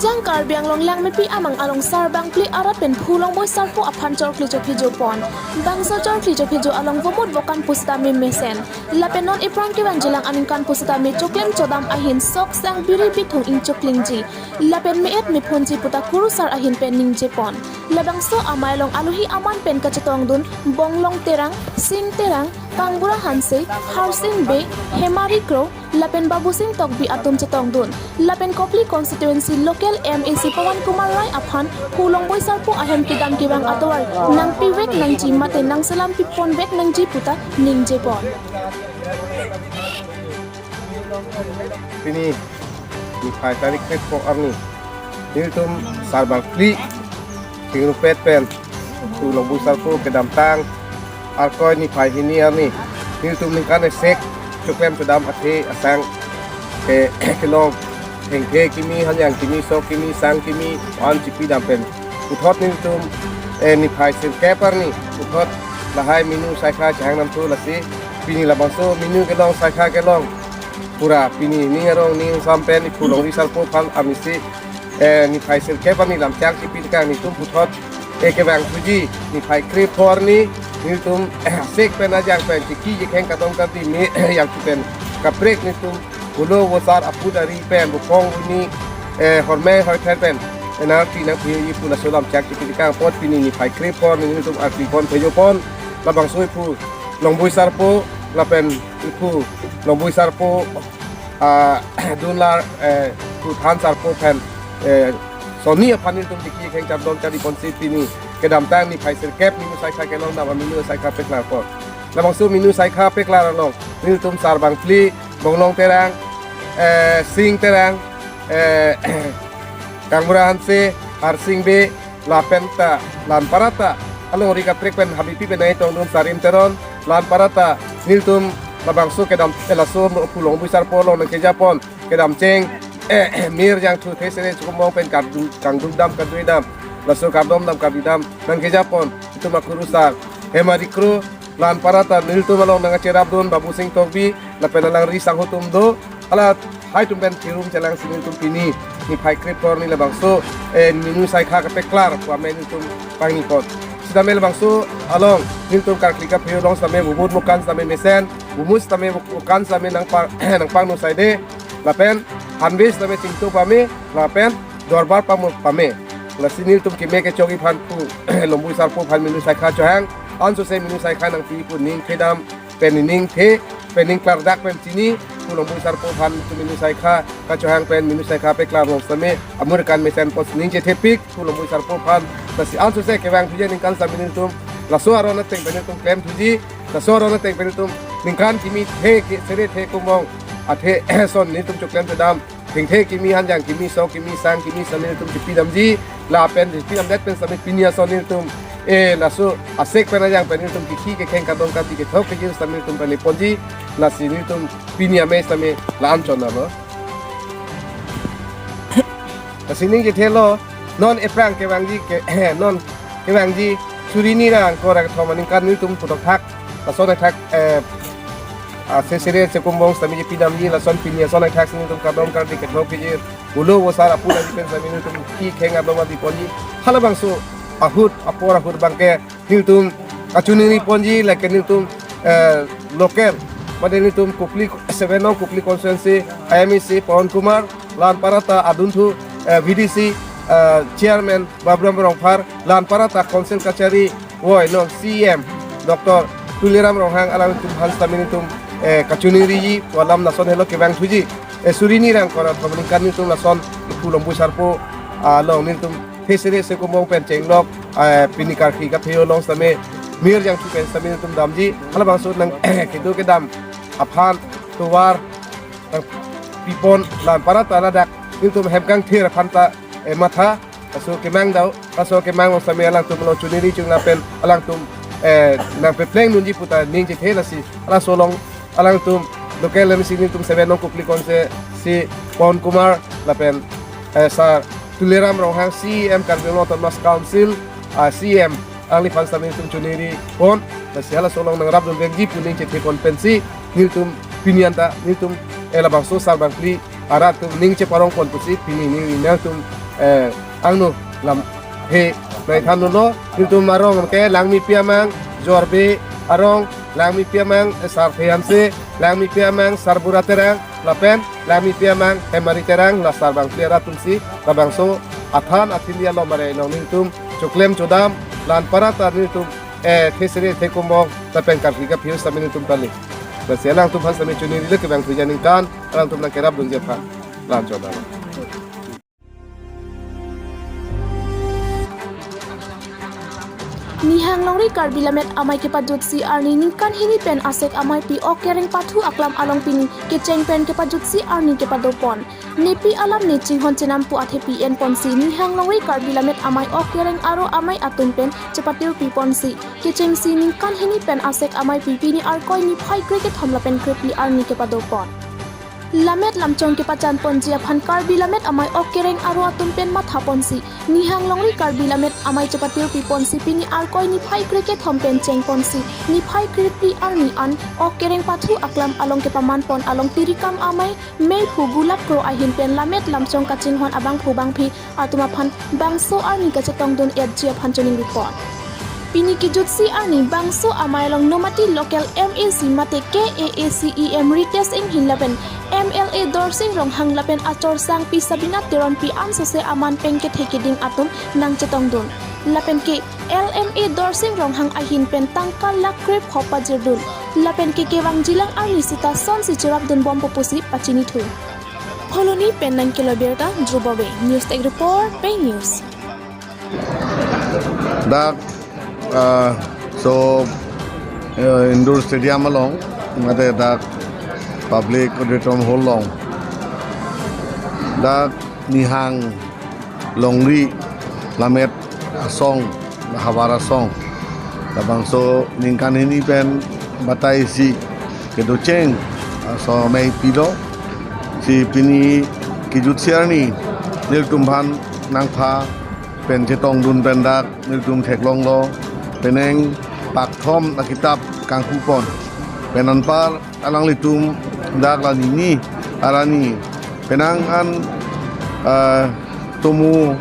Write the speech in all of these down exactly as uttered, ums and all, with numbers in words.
Jang Karbi Anglong Langmepi amang along sarbangphli arat pen Phu Longboi Sarpo aphan chorkli chophijo pon. Bangso chorkli chophijo along vomut vokan pusitame mesen. Lapen non ephrang kevangjilang aningkan pusitame choklem chodam ahin sok sang biri bithung ingchoklingji. Lapen me-et mephunji puta kurusar ahin pen ningje pon. Labangso amei along alohi aman pen kachetongdun Bonglong Terang, Sing Terang, Kangbura Hanse, Harsing Bey, Hemari Kro, lapen Babusing Tokbi atum chetongdun. Lapen Kopili constituency local M A C Pawan Kumar Rai aphan Phu Longboi Sarpo ahem kedam kevang atovar nangpivek nangji mate nangselam pipon vek nangji puta ningje pon. Pini niphai tarik krethrok arni nelitum sarbangphli chingrumpet pen Phu Longboi Sarpo kedamtang Arkoi niphai hini arni nelitum ningkan esek choklem chodam athe asang ke kelong hengthe kimi hanjang kimi sok kimi sang kimi an chipi dam pen puthot nelitum eh, niphai sirkep arni puthot lahai minu saikha chehang namthu lasi pini labangso minu kelong saikha kelong pura pini ning arong ning sam pen Phu Longboi Sarpo aphan amisi eh, niphai sirkep arni lamchak chipi tekang nelitum puthot eh, kevangthuji niphai krethrok arni nelitum eh, sek pen ajang pen chiki jekheng kadom kati me yang pen kaprek nelitum pulo vosar aput ari pen bupong uni eh, horme horther pen eh, nangpi nangpi pu laso lamchak chipi tekang apot pini niphai krethrok arni nelitum arpi pon phejo pon labangso Phu Longboi Sarpo lapen Phu Longboi Sarpo ah, dunlar eh, Phu Than Sarpo pen eh, sonni aphan nelitum chiki kheng chapdon chari ponsi pini kedamtang niphai sirkep minu saikha kelong dam aminu saikha peklar pon. Labangso minu saikha peklar along nelitum sarbangphli Bonglong Terang, eh, Sing Terang, eh, Kangbura Hanse, Harsing Bey, lapen ta, la-an para ta, alongri kaprek pen habipi pen nai tongdun Sarim Teron, la-an para ta, nelitum labangso kedam, eh, laso Phu Longboi Sarpo along nangkeja pon, kedam cheng, eh, mir jangthu the sere chukumong pen kadu, kangduk dam kadui dam, laso kardom dam kadui dam, nangkeja pon, itum akurusar, Hemari Kro, la-an para ta nelitum along nangkacherapdun Babusing Tokbi, lapen alangri sangho atum do, hala hai atum pen chirum chelang si nelitum pini, niphai krethrok arni labangso, eh, minu saikha kapeklar, pu amei nelitum pangni pon. Sitame labangso along, nelitum karkli kaphe along sitame vomut vokan sitame mesen, vomut sitame vokan sitame nangpa, nangpangno saide, lapen, hanve sitame chingto pame, lapen, dorbar pamo pame. Lasi nelitum keme kechokji aphan Phu Longboi Sarpo aphan minu saikha chohang, ansose minu saikha nangpi pu ning kedam, pen ningthe, pen ning klardak pen chini, Phu Longboi Sarpo aphan minu saikha kachohang pen minu saikha peklar along sitame, amur kan mesen pos ningje thepik, Phu Longboi Sarpo aphan, lasi ansose kevangthuji aningkan sitame nelitum, laso aron ateng pen nelitum klemthuji, laso aron ateng pen nelitum, ningkan kimi the, ke, sere the kumong, athe, son nelitum choklem chodam, hengthe kimi hanjang kimi sok kimi sang kimi sitame nelitum chipi damji, lapen chipi damdet pen sitame pini ason nelitum, eh, laso asek pen ajang pen nelitum kiki kekheng kadom kati kethok kejir sitame nelitum pale ponji, lasi nelitum pini amei sitame la-an chon alo. Lasi ningje thelo, non ephrang kevangji ke, non kevangji suri ni ra angkor ra kethom aningkan nelitum puthot thak, lason thak, eh, ah, se sere se kumbong sitame chipi damji lason pini ason thak si nelitum kardom kardi kethok kejir, pulo vosar aput ari pen sitame nelitum ki kheng adom adi ponji, halabangso ahut apor ahut abangke nelitum kachiningri ponji, lake nelitum, eh, local, mate nelitum Kopili, seven nong Kopili constituency, I M A C Pawan Kumar, la-an para ta adunthu, eh, V D C, eh, chairman Baburam Rongphar, la-an para ta council kachari, voi non C E M, Doctor Tuliram Ronghang alangtum aphan sitame nelitum, eh, kachiningri, pu alam lason helo kevangthuji, eh, suri ni ra angkor ra kethom aningkan nelitum lason Phu Longboi Sarpo, ah, along nelitum the sere se kumbong pen chenglok, eh, pini karkli kaphe along sitame, mir jangthu pen sitame nelitum damji, halabangso nang, kedo kedam aphan tovar, nangpi pon la-an para ta ladak, nelitum hem kangthir aphan ta, eh, matha, laso kemang dau, laso kemang along sitame alangtum along chiningri chingla pen, alangtum, eh, nangpepleng nunji puta ningje the lasi, laso along, alangtum, local M C nelitum seven nong Kopili constituency, Pawan Kumar, lapen, eh, Sir Tuliram Ronghang, C E M Karbi Anglong Autonomous Council, ah, C E M, alangliphan sitame nelitum chiningri pon, lasi halaso along nangrapdun vekji pu ningje the pon pensi, nelitum pini anta, nelitum, eh, labangso sarbangphli arat atum ning cheparong pon pusi, pini neli nangtum, eh, angno lam he nai than lo. Nelitum arong ke Langmepi amang Jorbe arong, Langmepi amang, eh, Sarthe Hanse, Langmepi amang Sarbura Terang, lapen Langmepi amang Hemari Terang, la sarbang pli arat atumsi labangso athan athili alom are along nelitum choklem chodam, la anparta nelitum, eh, thesere thekomong lapen karhi kaphi sitame nelitum pali. Lasi alangtum aphan sitame choningri le kevang thuja ningkan alangtum nangkerapdunji aphan. La-an chodam. Nihang Longri Karbi Lammet Amei kepajutsi arni ningkan hini pen Asek Ameipi Ok Kereng Pathu aklam along pini kecheng pen kepajutsi arni kepadopon. Nepi alam ne chinghon chenam pu athepi enponsi Nihang Longri Karbi Lammet Amei Ok Kereng aro amei atum pen chepatirpi ponsi kechengsi ningkan hini pen Asek Ameipi pini Arkoi niphai krekethom lapen krephli arni kepadopon. Lammet lamchong kepachan ponji aphan Karbi Lammet Amei Ok Kereng aro atum pen matha ponsi Nihang Longri Karbi Lammet Amei chepatirpi ponsi pini Arkoi niphai krekethom pen cheng ponsi niphai krephli arni an Ok Kereng Pathu aklam along kepaman pon along tirikam amei, meiphu, gulap kro ahin pen lammet lamchong kachinghon abangphu bangphi atum aphan bangso arni kachetongdun etji aphan choningripon. Pini kejutsi arni bangso amei along Nomati local M A C mate K A A C E M Ritesh Enghin lapen M L A Dorsing Ronghang lapen Achor Sangpi Sabina Teronpi ansose aman pen kethe keding atum nangchetongdun. Lapen ke L M A Dorsing Ronghang ahin pen tangka lakh krepho pajirdun. Lapen ke kevangjilang arni sita sonsi cherapdunbompo pusi pachinithu. Phuloni pen nangkelo birta Dhruv Babe, News Tech Report, Pei News. Dak, ah, so, eh, indoor stadium along, mate dak public auditorium hall along, dak Nihang Longri Lammet Asong, havar asong, labangso ningkan hini pen bataisi kedocheng aso amei pilo. Si pini kejutsi arni nelitum aphan nangpha pen chetongdun pen dak nelitum theklonglo, penang pakthom akitap kangkupon. Pen anpar alanglitum dak la nini arani penang an, ah, tomo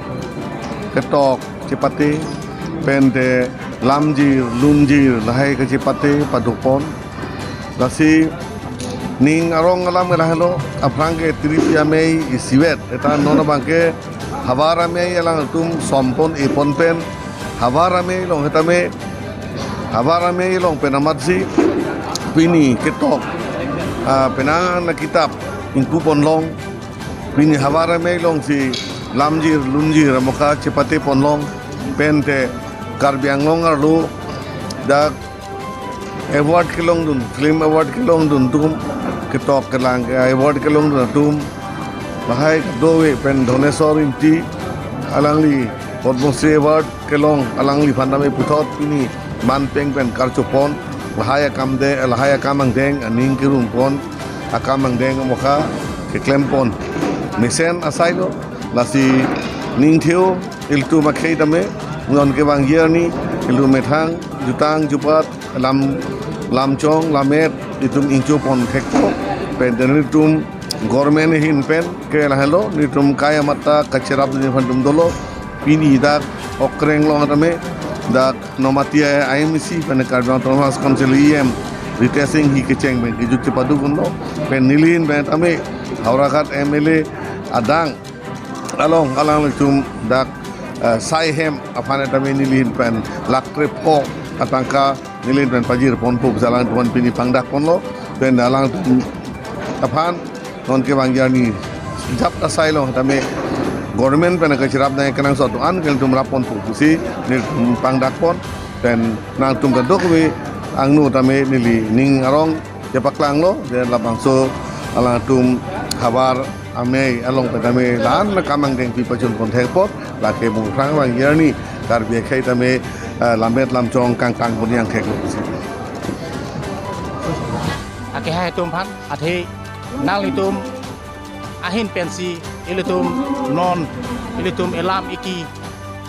ketok chepate, pen te lamjir lunjir lahai kachepate padopon. Lasi ning arong alam lahelo, aphrang ke tiripi amei isivet, eta non abang ke havar amei alangtum sompon epon pen, havar amei along hetame, havar amei along pen amatsi pini ketok, ah, penang akitap ingkupon long, pini havar amei alongsi lamjir lunjir amokha chepatepon long, pen te Karbi Anglong arlo dak award kelongdun, film award kelongdun atum, ketok kelang ke award kelongdun atum, lahai kadokave pen Dhoneswar Ingti, alangli Padma Shri Award kelong, alangliphan tame puthot pini man peng pen karchopon, lahai akam de, lahai akam angdeng aning kerumpon, akam angdeng amokha keklempon mesen asailo. Lasi ning theo ilitum akhei tame, non kevangji arni ilitum methang jutang jupat lam, lamchong lammet itum ingchopon thekpo. Pen te nelitum government ahin pen ke lahelo, nelitum kai amata kacherapdun aphan atum dolo. Pini dak Ok Kereng along tame dak Nomati I M C pen Karbi Anglong Autonomous Council E M Ritesh Enghi kecheng pen kejut chepadopon lo. Pen nelihin pen tame Howraghat M L A adang along alanglitum dak, eh, sai hem aphan tame nelihin pen lakh krepho atangka nelihin pen pajirponpo, alangtum aphan pini pangdakponlo. Pen alangtum aphan non kevangji arni jap asai along tame government pen kacherap nai kenangsot an ke nelitum rapponpo pusi nelitum pangdakpon. Pen nangtum kadokave angno tame neli ning arong chepaklanglo, je labangso alangtum havar amei along pen tame la-an akam angdeng pipachunpon thekpo, lake bung phrang vangji arni Karbi akhei tame, eh, lammet lamchong kangtangpon yang theklo. Akehai atum aphan, athe nanglitum ahin pensi ilitum non, ilitum elam iki,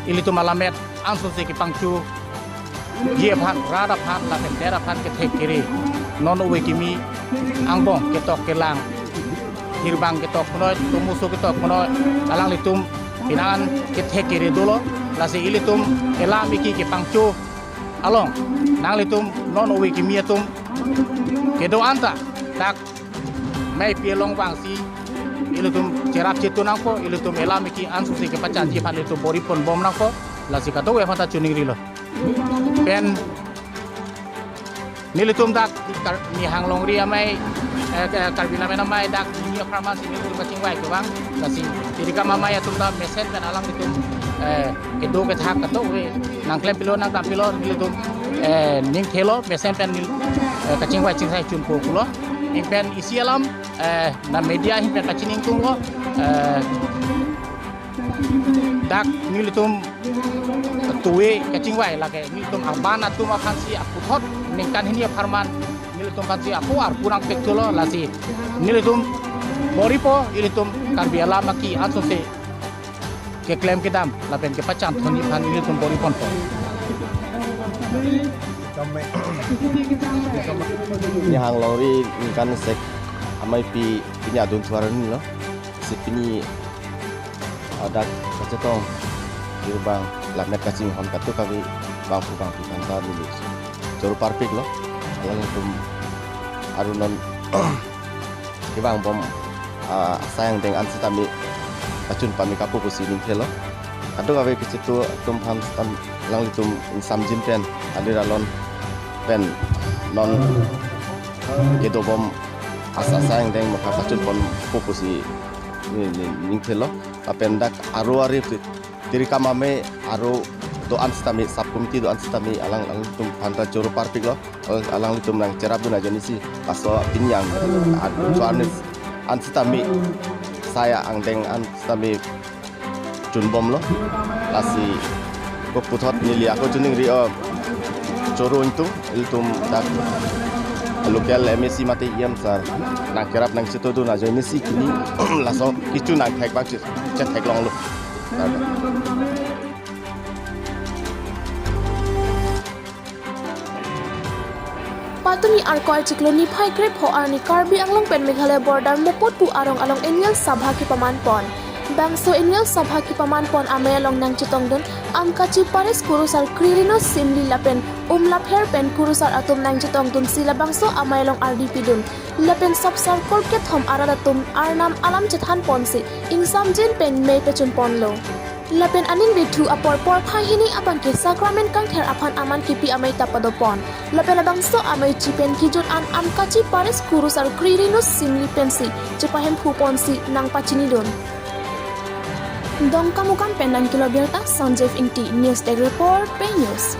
ilitum alammet ansose kepangchu ji aphan, rat aphan, lapen det aphan kethe kere, non ove kimi angbong ketok kelang, hirbang ketok punoi, tomoso ketok punoi, alanglitum Pinan kethek kere dolo, lasi ilitum elam eki kepangcho along nanglitum non ove kimi atum kedo-an ta dak mei pi along vangsi ilitum cherap chetu nangpo, ilitum elam eki ansose kepachanji aphan ilitum bor-i ponbom nangpo, lasi kadokave aphan ta chiningrilo. Pen nelitum dak Kar-, Nihang Longri amei, eh, Kar-, Karbi Lammet Amei dak hini apharman si nelitum kachingvai kevang, lasi tirikam amei atum ta mesen pen alanglitum, eh, kedo kethak kadokave nangklem pilo nangdam pilo nelitum, eh, ning thelo mesen pen nel-, eh, kachingvai chingsai chunpo pulo. Ning pen isi alam, eh, na media ahin pen kachining tunglo, eh, dak nelitum tuwe kachingvai lake nelitum arban atum aphansi aputhot ningkan hini apharman nelitum aphansi apu arpu nangpek thulo, lasi nelitum bor-ipo, ilitum Karbi alam eki ansose keklem kedam lapen kepachan thoni aphan ilitum bor-i ponpo. Nihang Longri ningkan sek amei pi pini adun thuar lo. Si pini adak kachetong, kiri bang lammet kachinghon kadokave bangphu bangphi aphan ta neli choro parpiklo. Alanglitum arunon kevangbom, ah, asai angdeng an sitame kachun pame kapo pusi ning thelo. Kadokave kechitu atum aphan sitam alanglitum ingsamjin pen alir alon pen non kedobom asa asai angdeng maka kachun ponpo pusi ni, ni, ning thelo. Lapen dak aro ari pi-, tirikam amei aro do-an sitame, sub committee do-an sitame alang, alanglitum aphan ta choro parpiklo. Alang, alanglitum nangcherapdun ajoinesi laso pini ang, ah, chuarni an sitame, asai angdeng an sitame chunbomlo. Lasi koputhot neli ako chiningri, oh, choro ingtung ilitum dak local M A C mate E M sir nangkerap nangchetongdun ajoinesi pini laso kecho nangthek bak che-, chetheklonglo. Patumi Arkoi chiklo niphai krepho arni Karbi Anglong pen Meghalaya border Mopotpu arong along annual sabha kepaman pon. Bangso annual sabha kepaman pon amei along nangchetongdun Amkachi Parish Kurusar Kri Renu Simli lapen Umlapher pen kurusar atum nangchetongdunsi labangso amei along ardi pidun. Lapen sop sarkor kethom arat atum Arnam alam chethan ponsi ingsamjin pen mei pachun ponlo. Lapen aningve thu apor porphai hini abangke sakramen kangther aphan aman kepi amei ta padopon. Lapen labangso amei chipen kejut an Amkachi Parish Kurusar Kri Renu Simli pensi chepahemphu ponsi nangpachinidun. Dongkamukam pen nangkelo birta Sanjeev Ingti, News Desk Report, Pei News.